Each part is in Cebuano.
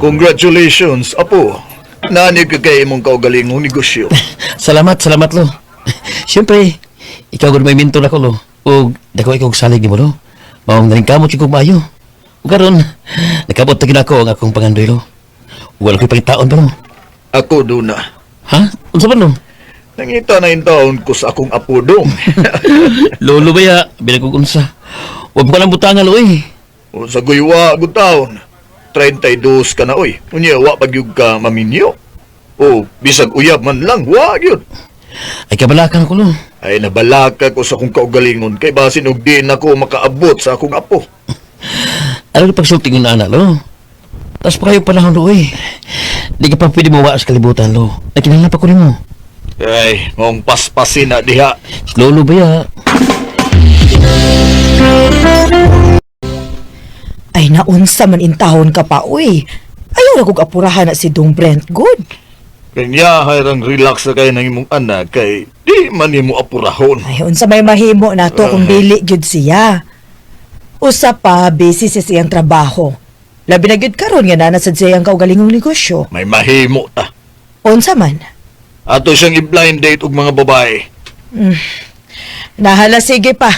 Congratulations, apo. Nani ka kay imong kaugalingong negosyo. Salamat, salamat, lo. Siyempre, ikaw gud may mentor ako, lo. Ug dako ikaw og salig nimo, lo. Maong naringkamot jud kog maayo. Ug karon, nakabot na gid ako ang akong pangandoy, lo. Ug wala ko'y pangitaon pa, lo. Ako duna. Ha? Unsa ba, lo? Nangita na yung taon ko sa akong apo dong. Lolo ba ya? Bilag kog unsa. Huwag mo ka lang butangan, lo, eh. O sa guywa, gud taon. 32 ka na, oy. Unya, wa pag yun ka maminyo. O, bisag uyab man lang, wa yun. Ay, kabalakan ko, lo. Ay, nabalaka ko sa akong kaugalingon kay basin og di na ko makaabot sa akong apo. Ano yung pagsulti ng anak, lo? Tapos pa kayo panahon, lo, eh. Di ka pa pwede mawa sa kalibutan, lo. Nakinahanglan pa ko nimo. Ay, maong paspasin na diha. Si Lolo ba ya? Ay naunsa man intahon ka pa uy. Ayaw ra kog apurahan na si Dong Brent good. Kanya, hayrang relax na kayo ng imong anak kay di man nimo apurahon. Ay unsa may mahimo nato kung dili gyud siya. Usa pa busy siya sa iyang trabaho. Labi na gyud karon nga naa na sad siya iyang kaugalingong negosyo. May mahimo ta. Unsa man? Ato siyang i-blind date og mga babae. Nahala sige pa.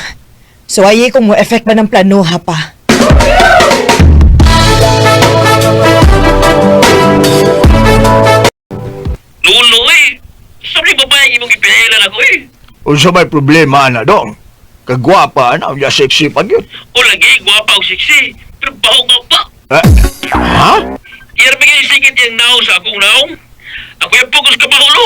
So ay kung mo effect ba ng planoha pa. Lolo, eh. Sabi babae imong ipinailan ako, eh. Unsa may problema ana dong? Kagwapa ana, unya sexy pa gyud. O lagi, gwapa og sexy. Pero baho nga pa. Eh, ha? Iyar bigay sikit yung naong sa akong naong. Ako yung pugos ka lo.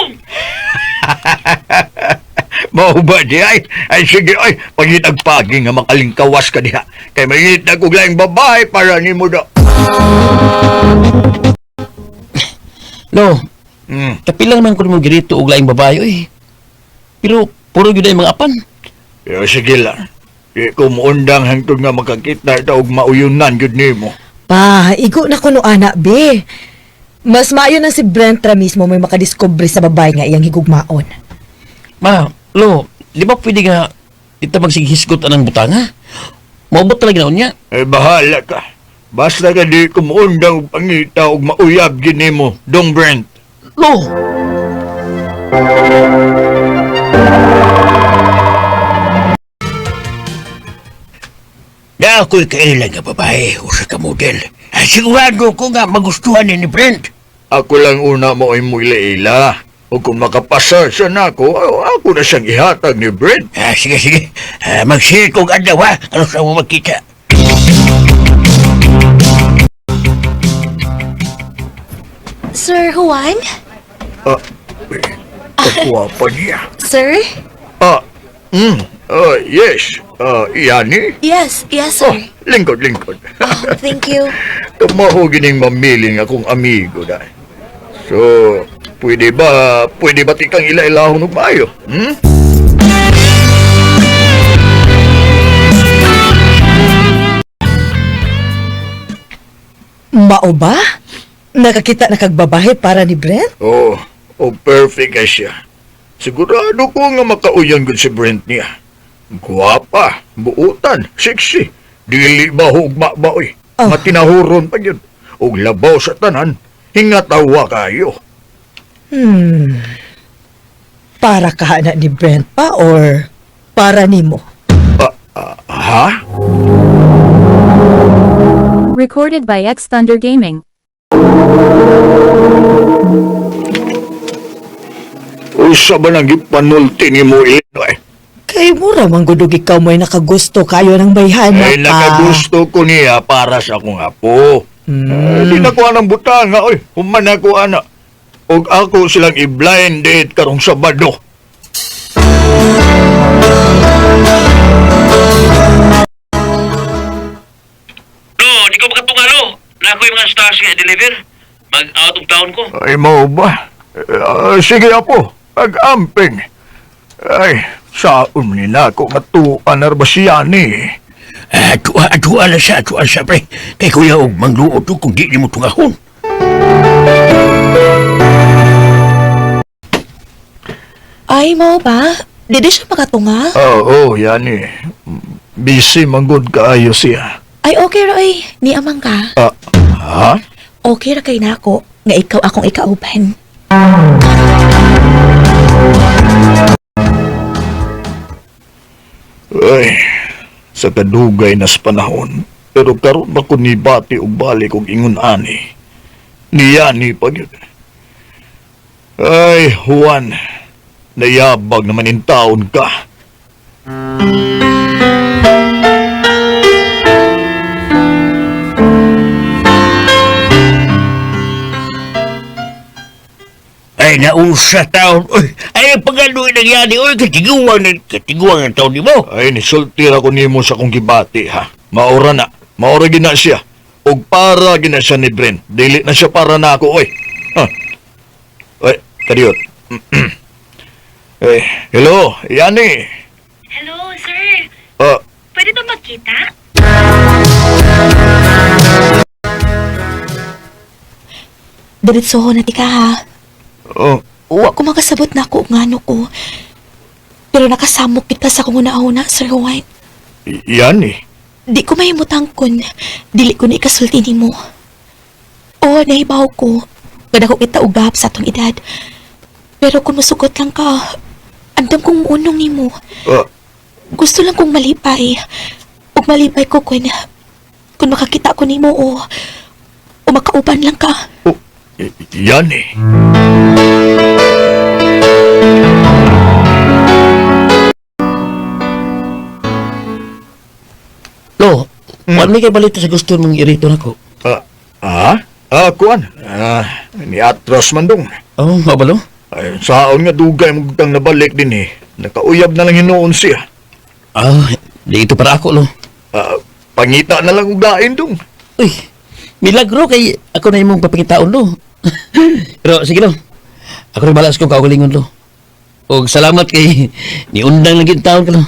Mao ba di ay? Ay sige ay, pangitagpagi nga makalingkawas ka diha. Kay mangitag og laing babae para nimo do. Lo, kapilang man ko mo girito og laing babae, eh. Pero puro gyud ay mga apan. Pero sige lang. Di ko muundang hangtod nga makakita ta og mauyunan gyud nimo. Pa, igo na kuno ana be. Mas maayo na si Brent ra mismo may makadiskubre sa babae nga iyang higugmaon. Ma, lo, di ba pwede nga dito magsighisgot anang butanga? Maubot talaga na unya. Eh bahala ka. Basta ka di ko muundang og pangita og mauyab gyud nimo, Dong Brent. Lo! Na ako'y kailan nga babae, usa ka model. Ah, sigurado ko nga magustuhan ni Brent. Ako lang una mo ay ila. O kung makapasar siya nako, ako na siyang ihatag ni Brent. Ah, sige, sige. Ah, mag-share kong adlaw ha. Ano sa mo magkita? Sir Juan? Ah, eh, kakuwapa niya. Sir? Ah, yes. Ah, yani? Yes, yes, Oh, sir. lingkod, lingkod. Oh, thank you. Tumaho gining mamiling akong amigo dahil. So, pwede ba tikang ila-ilahon og maayo? Hmm? Mao ba? Nakakita na kag babae para ni Brent? Oh, oh perfect kay siya. Sigurado ko nga makauyan gud si Brent niya. Guwapa, buutan, sexy. Dili ba hugma ba oy? Oh. Matinahuron pa gyud. Og labaw sa tanan, hingatawa kayo. Para ka na ni Brent pa or para nimo? Ah, ah, ha? Recorded by X Thunder Gaming. Usa ba nang gipanulti ni mo eh? Kay mura man gudog ikaw mo'y nakagusto kayo ng bayhana Eh, pa. nakagusto ko niya para sa akong apo. Eh, di na ko anang butanga, oy. Human na ko ana. Og ako silang i-blind date karong Sabado. Lo, di ko makatunga, lo. Na ako yung mga stars nga deliver. Mag out of town ko. Ay, mao ba? Eh, sige, apo. Pag-amping. Ay, saon nila ako matuan na ba siya ni? Ah, tuwa, tuwa na siya, tuwa siya, pre. Kay kuya og mangluot ko kung di nimo tungahon. Ay, mo ba? Di di siya makatunga? Oo, oh, yani. Busy manggod kaayo siya. Ay, okay, Roy. Ni amang ka. Ah, ha? Okay ra kay nako nga ikaw akong ikauban. Ay, sa kadugay nas panahon, pero karon ba ko nibati og balik og ingon ani. Niya ni pa gyud. Ay, Juan, nayabag naman in taon ka. Ay, nausa taon. Uy, ay, ang pagaloy nangyari. Uy, katiguan na, katiguan ang taon ni mo. Ay, nisulti ra ko nimo sa akong gibati, ha. Maura na. Maura gina siya. Og para gina siya ni Brent. Dili na siya para na ako, oy. Ha. Oy, kadiyot. Eh, hello, Yani. Hello, sir. Ah, Pwede ba magkita? Diretsoho na tika ha. Oh, Wa ko makasabot na ako ngano ko. Pero nakasamok kita sa kong una-una, Sir Juan. Yani. Di ko mahimutang kun dili ko na ikasulti nimo. Oo, nahibaw ko. Gada ko kita ugap sa atong edad. Pero kung musugot lang ka, andam kong muunong nimo. Ah, Gusto lang kong malipay. Ug malipay ko kun makakita ko nimo o makauban lang ka. Oh, Yani. Lo, wala may kay balita sa gusto mong irito nako. Ah, ah? Ah, kuan. Ah, ni atras man dong. Oh, mao ba, lo? Ay, saon nga dugay mo kang nabalik din eh. Nakauyab na lang hinuon siya. Ah, di ito para ako, lo. Ah, pangita na lang og dain dong. Uy, milagro kay ako na imong papangitaon, lo. Pero sige, lo. Ako rin balas kong kaugalingon, lo. Og salamat kay niundang lang gid taon ka, lo.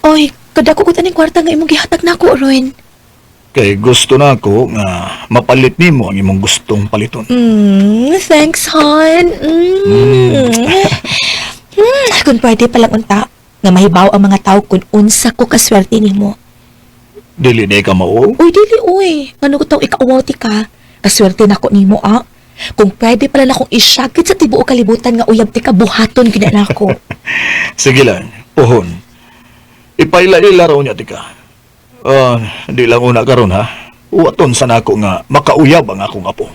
Oy, kadako ko taning kwarta nga imong gihatag nako ron. Kay gusto na ako nga mapalit nimo ang imong gustong paliton. Thanks, hon. Kung pwede palang unta, nga mahibaw ang mga tao kung unsa ko kaswerte nimo. Dili na ka mao. Uy, dili uy. Ngano ko tong ikauwaw ti ka? Kaswerte nako nimo ah. Kung pwede pala na akong isyakit sa tibuok kalibutan nga uyab ti ka buhaton gid na nako. Sige lang, puhon. Ipaila-ila raw niya tika. Ah, di lang una karon ha. Uwaton sa nako nga makauyab ang akong apo.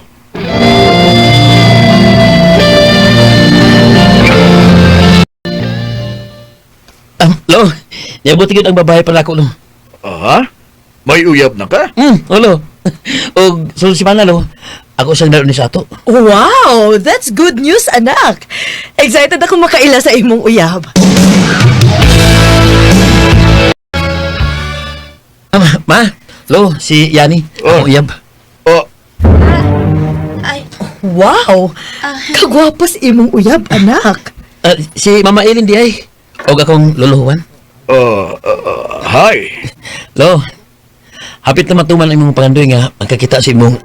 Ah, lo, niabot gyud ang babae para ako, lo. Ah, may uyab na ka? Lo. Og sulod si mana, lo. Ako siyang naroon ni sa ato. Wow! That's good news, anak! Excited ako makaila sa imong uyab. Ah, ma, lo, si Yani, Oh. ako uyab. Oh, Ay, Wow! Kagwapo sa imong uyab, anak. Ah, si Mama Elin di ay. Og akong luluhan. Hi. Lo, hapit na matuman ang imong pangandoy nga magkakita sa imong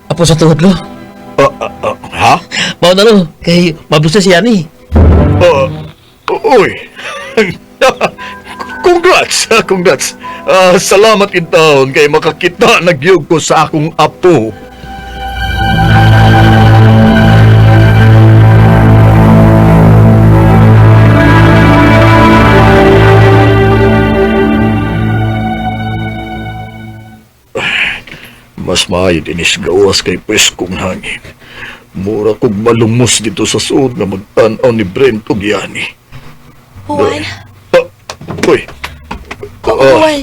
apo sa tuhod, lo. Ha? Mao na, lo, kay mablusa si Yani. Uy. Congrats, congrats. Ah, salamat in taon kay makakita na gyud ko sa akong apo. Mas maayo dinis gawas kay pweskong hangin. Mura kog malumos dito sa suod nga magtan-aw ni Brent og Yani. Juan. Ah, uy. Oh, Juan.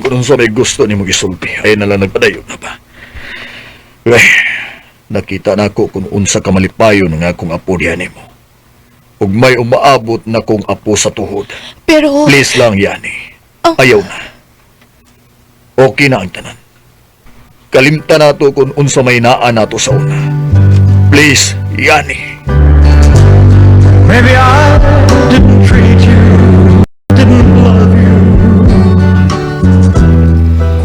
Kung sa may gusto ni mo gisulti, ay na lang nagpadayon na ba. Eh, nakita na ako kung unsa ka malipayon ng akong apo diyan nimo. Ug may umaabot na kong apo sa tuhod. Pero Please lang, Yani. Oh. Ayaw na. Okay na ang tanan. Kalimta na to kung unsa may naa nato sa una. Please, Yani. Maybe I didn't treat you, didn't love you.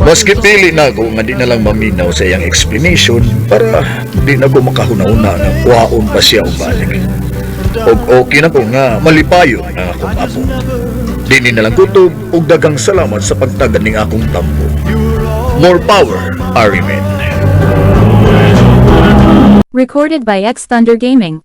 Maski pili na ako nga di na lang maminaw sa iyang explanation para di na ko makahuna-huna nga kuhaon pa siya og balik. Og okay na ko nga malipayon ang akong apo. Dini na lang kutob og daghang salamat sa pagtagad ning akong tambo. More power, Arimen. Recorded by X Thunder Gaming.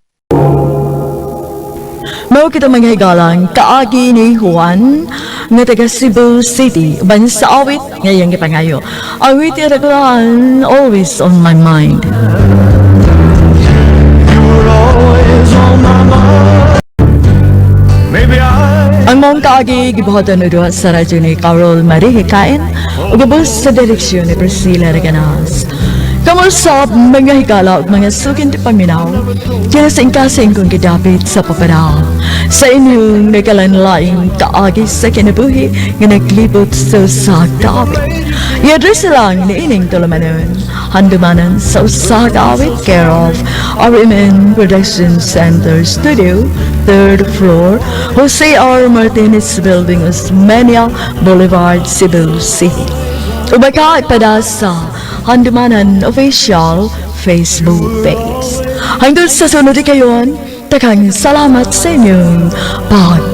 Mao kita mga higalang kaagi ni Juan nga taga Cebu City uban sa awit ngayong gipangayo. Awit iraglaan, "Always on My Mind." You were always on my mind. Maybe I Ang maong kaagi gibuhatan duha sa radyo ni Carol Marie Hikain ug ubos sa direksyon ni Priscilla Reganas. Kamusta mga higala ug mga sukin ti paminaw? Kaya sa ingkasing kong gidapit sa papadal sa inyong nagkalanlaing kaagi sa kinabuhi nga naglibot sa usa ka awit. I-address lang ni ining tulumanon. Handumanan sa Usa Ka Awit, care of RMN Production Center Studio, third floor, Jose R. Martinez Building, Osmeña Boulevard, Cebu City. Ubaka ipada sa Handumanan Official Facebook page. Hangtod sa sunod kayon, daghang salamat sa inyong pag